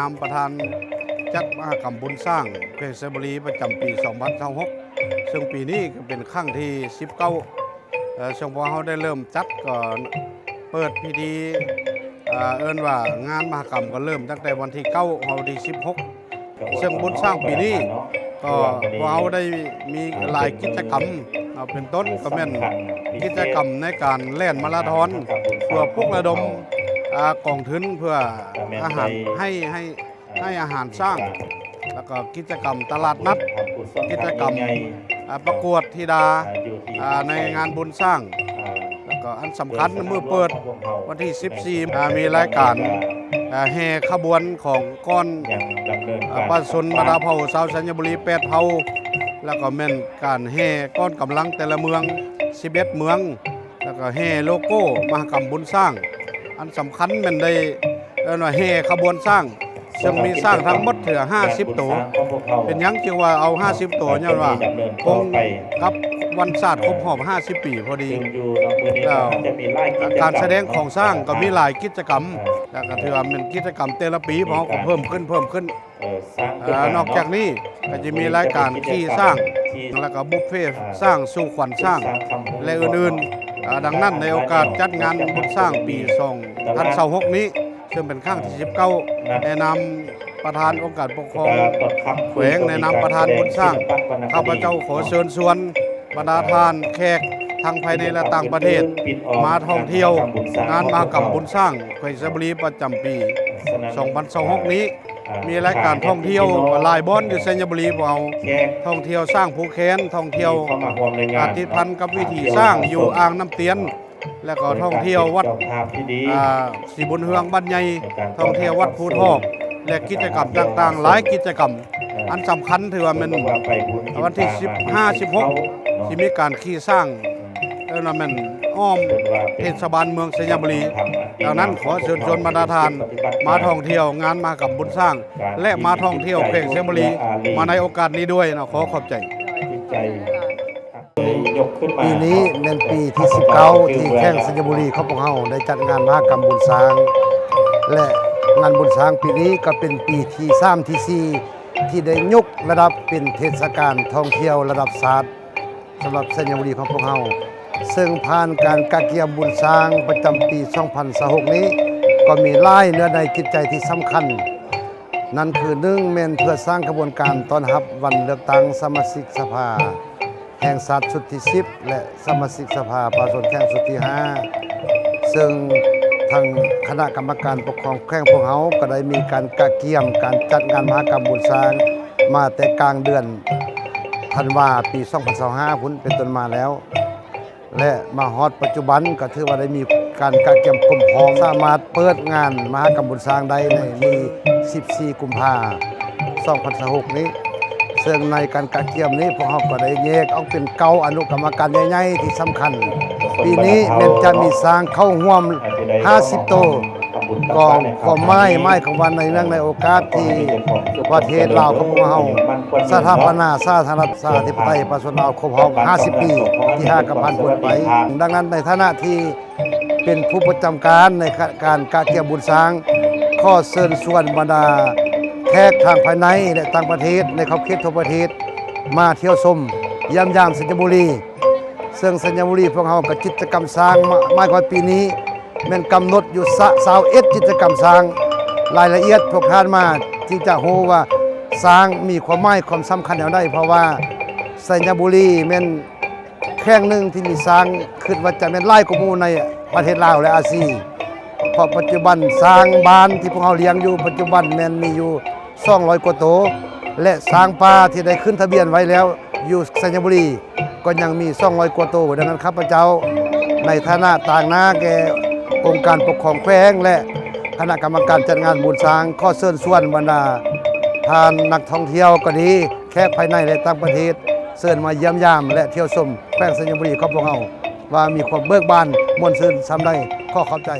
ນຳປະທານຈັດມະຫະກຳບຸນຊ້າງແຂວງໄຊຍະບູລີ ປະຈຳປີສອງພັນຊາວຫົກ ເຊິ່ງປີນີ້ກໍເປັນຄັ້ງທີສິບເກົ້າ ເຊິ່ງພວກເຮົາໄດ້ເລີ່ມຈັດ ກໍເປີດພິທີ ເອີ້ນວ່າງານມະຫະກຳກໍເລີ່ມຕັ້ງແຕ່ວັນທີເກົ້າຮອດວັນທີສິບຫົກ ເຊິ່ງບຸນຊ້າງປີນີ້ກໍພວກເຮົາໄດ້ມີຫຼາຍກິດຈະກຳ ເປັນຕົ້ນກໍແມ່ນກິດຈະກຳໃນການແລ່ນມາລາທອນ ເພື່ອປຸກລະດົມ ອາ ກອງທຶນເພື່ອອາຫານ ໃຫ້ ໃຫ້ ໃຫ້ອາຫານຊ້າງ ແລ້ວກໍກິດຈະກຳຕະຫຼາດນັດ ກິດຈະກຳ ອາ ປະກວດທິດາ ອາ ໃນງານບຸນຊ້າງ ແລ້ວກໍອັນສຳຄັນມື້ເປີດວັນທີສິບສີ່ ອາ ມີລາຍການ ອາ ແຫ່ຂະບວນຂອງກ້ອນ ອາ ປະຊາຊົນບັນດາເຜົ່າຊາວໄຊຍະບູລີແປດເຜົ່າ ແລ້ວກໍແມ່ນການແຫ່ກ້ອນກຳລັງແຕ່ລະເມືອງ ສິບເອັດເມືອງ ແລ້ວກໍແຫ່ໂລໂກ້ມະຫະກຳບຸນຊ້າງ ອັນສຳຄັນແມ່ນໄດ້ ເອີ້ນວ່າແຫ່ຂະບວນຊ້າງ ເຊິ່ງມີຊ້າງທັງໝົດເທື່ອຫ້າສິບໂຕ. ເປັນຫຍັງຈຶ່ງວ່າເອົາຫ້າສິບໂຕ? ຍ້ອນວ່າກົງກັບວັນຊາດຄົບຮອບຫ້າສິບປີພໍດີ ແລ້ວການສະແດງຂອງຊ້າງກໍມີຫຼາຍກິດຈະກຳ ແລ້ວກໍຖືວ່າແມ່ນກິດຈະກຳແຕ່ລະປີ ພວກເຮົາກໍເພີ່ມຂຶ້ນ ເພີ່ມຂຶ້ນ. ເອີ ນອກຈາກນີ້ກໍຈະມີລາຍການຂີ່ຊ້າງ ແລ້ວກໍບຸບເຟຊ້າງ ສູ່ຂວັນຊ້າງ ແລະ ອື່ນໆ. ອາ ດັ່ງນັ້ນ ໃນໂອກາດຈັດງານບຸນຊ້າງປີສອງພັນຊາວຫົກນີ້ ເຊິ່ງເປັນຄັ້ງທີສິບເກົ້າ ໃນນາມປະທານອົງການປົກຄອງແຂວງ ໃນນາມປະທານບຸນຊ້າງ ຂ້າພະເຈົ້າຂໍເຊີນຊວນບັນດາທ່ານແຂກທັງພາຍໃນ ແລະ ຕ່າງປະເທດ ມາທ່ອງທ່ຽວງານມະຫະກຳບຸນຊ້າງແຂວງໄຊຍະບູລີ ປະຈຳປີສອງພັນຊາວຫົກນີ້. ມີລາຍການທ່ອງທ່ຽວຫຼາຍບ່ອນຢູ່ໄຊຍະບູລີ ພວກເຮົາທ່ອງທ່ຽວຊ້າງພູແຄນ ທ່ອງທ່ຽວ ອາ ຕິດພັນກັບວິຖີຊ້າງຢູ່ອ່າງນ້ຳຕຽນ ແລ້ວກໍທ່ອງທ່ຽວວັດ ອາ ສີບຸນເຮືອງບ້ານໃຫຍ່ ທ່ອງທ່ຽວວັດພູທອກ ແລະ ກິດຈະກຳຕ່າງໆ ຫຼາຍກິດຈະກຳ. ອັນສຳຄັນຖືວ່າແມ່ນວັນທີສິບຫ້າ ສິບຫົກ ຊິມີການຂີ່ຊ້າງ ເອີ້ນວ່າແມ່ນອ້ອມເທດສະບານເມືອງໄຊຍະບູລີ. ດັ່ງນັ້ນ ຂໍເຊີນຊວນບັນດາທ່ານມາທ່ອງທ່ຽວງານມະຫະກຳບຸນຊ້າງ ແລະ ມາທ່ອງທ່ຽວແຂວງໄຊຍະບູລີ ມາໃນໂອກາດນີ້ດ້ວຍເນາະ. ຂໍຂອບໃຈ. ປີນີ້ແມ່ນປີທີສິບເກົ້າ ທີ່ແຂວງໄຊຍະບູລີຂອງພວກເຮົາໄດ້ຈັດງານມະຫະກຳບຸນຊ້າງ ແລະ ງານບຸນຊ້າງປີນີ້ກໍເປັນປີທີສາມ ທີສີ່ ທີ່ໄດ້ຍົກລະດັບເປັນເທດສະການທ່ອງທ່ຽວລະດັບຊາດ ສຳລັບໄຊຍະບູລີຂອງພວກເຮົາ, ເຊິ່ງຜ່ານການກະກຽມບຸນຊ້າງປະຈຳປີສອງພັນຊາວຫົກນີ້ ກໍມີຫຼາຍເນື້ອໃນຈິດໃຈທີ່ສຳຄັນ, ນັ້ນຄື ໜຶ່ງ ແມ່ນເພື່ອສ້າງຂະບວນການຕ້ອນຮັບວັນເລືອກຕັ້ງສະມາຊິກສະພາແຫ່ງຊາດຊຸດທີສິບ ແລະ ສະມາຊິກສະພາປະຊາຊົນແຂວງຊຸດທີຫ້າ ເຊິ່ງທາງຄະນະກຳມະການປົກຄອງແຂວງພວກເຮົາກໍໄດ້ມີການກະກຽມການຈັດງານມະຫະກຳບຸນຊ້າງ ມາແຕ່ກາງເດືອນທັນວາ ປີສອງພັນຊາວຫ້າພຸ້ນເປັນຕົ້ນມາແລ້ວ ແລະ ມາຮອດປັດຈຸບັນກໍຖືວ່າໄດ້ມີການກະກຽມກວມພ້ອມ ສາມາດເປີດງານມະຫະກຳບຸນຊ້າງໄດ້ໃນມື້ສິບສີ່ ກຸມພາ ສອງພັນຊາວຫົກນີ້. ເຊິ່ງໃນການກະກຽມນີ້ ພວກເຮົາກໍໄດ້ແຍກອອກເປັນເກົ້າອະນຸກຳມະການໃຫຍ່ໆທີ່ສຳຄັນ. ປີນີ້ແມ່ນຈະມີຊ້າງເຂົ້າຮ່ວມຫ້າສິບໂຕ. ກໍຄວາມໝາຍ ໝາຍຄວາມວ່າໃນເນື່ອງໃນໂອກາດທີ່ປະເທດລາວຂອງພວກເຮົາສະຖາປະນາສາທາລະນະລັດປະຊາທິປະໄຕປະຊາຊົນລາວຄົບຮອບຫ້າສິບປີ ທີຫ້າກໍຜ່ານພົ້ນໄປ. ດັ່ງນັ້ນ ໃນຖານະທີ່ເປັນຜູ້ປະຈຳການໃນການກະກຽມບຸນຊ້າງ ຂໍເຊີນຊວນບັນດາແຂກທາງພາຍໃນ ແລະ ຕ່າງປະເທດ ໃນຂອບເຂດທົ່ວປະເທດ ມາທ່ຽວຊົມຢ້ຽມຢາມໄຊຍະບູລີ. ເຊິ່ງໄຊຍະບູລີພວກເຮົາກໍກິດຈະກຳຊ້າງ ມາ ມາຮອດປີນີ້ແມ່ນກຳນົດຢູ່ຊາວເອັດກິດຈະກຳຊ້າງ. ລາຍລະອຽດພວກທ່ານມາຈຶ່ງຈະຮູ້ວ່າຊ້າງມີຄວາມໝາຍຄວາມສຳຄັນແນວໃດ, ເພາະວ່າໄຊຍະບູລີແມ່ນແຂວງໜຶ່ງທີ່ມີຊ້າງ ຄິດວ່າຈະແມ່ນຫຼາຍກວ່າໝູ່ໃນປະເທດລາວ ແລະ ອາຊີ ເພາະປັດຈຸບັນຊ້າງບ້ານທີ່ພວກເຮົາລ້ຽງຢູ່ປັດຈຸບັນແມ່ນມີຢູ່ ສອງຮ້ອຍກວ່າໂຕ ແລະ ຊ້າງປ່າທີ່ໄດ້ຂຶ້ນທະບຽນໄວ້ແລ້ວຢູ່ໄຊຍະບູລີກໍຍັງມີສອງຮ້ອຍກວ່າໂຕ. ດັ່ງນັ້ນ ຂ້າພະເຈົ້າໃນຖານະຕາງໜ້າແກ່ອົງການປົກຄອງແຂວງ ແລະ ຄະນະກຳມະການຈັດງານບຸນຊ້າງ ຂໍເຊີນຊວນບັນດາທ່ານນັກທ່ອງທ່ຽວກໍດີ ແຂກພາຍໃນ ແລະ ຕ່າງປະເທດ ເຊີນມາຢ້ຽມຢາມ ແລະ ທ່ຽວຊົມແຂວງໄຊຍະບູລີຂອງພວກເຮົາ ວ່າມີຄວາມເບີກບານມ່ວນຊື່ນສ່ຳໃດ. ຂໍຂອບໃຈ.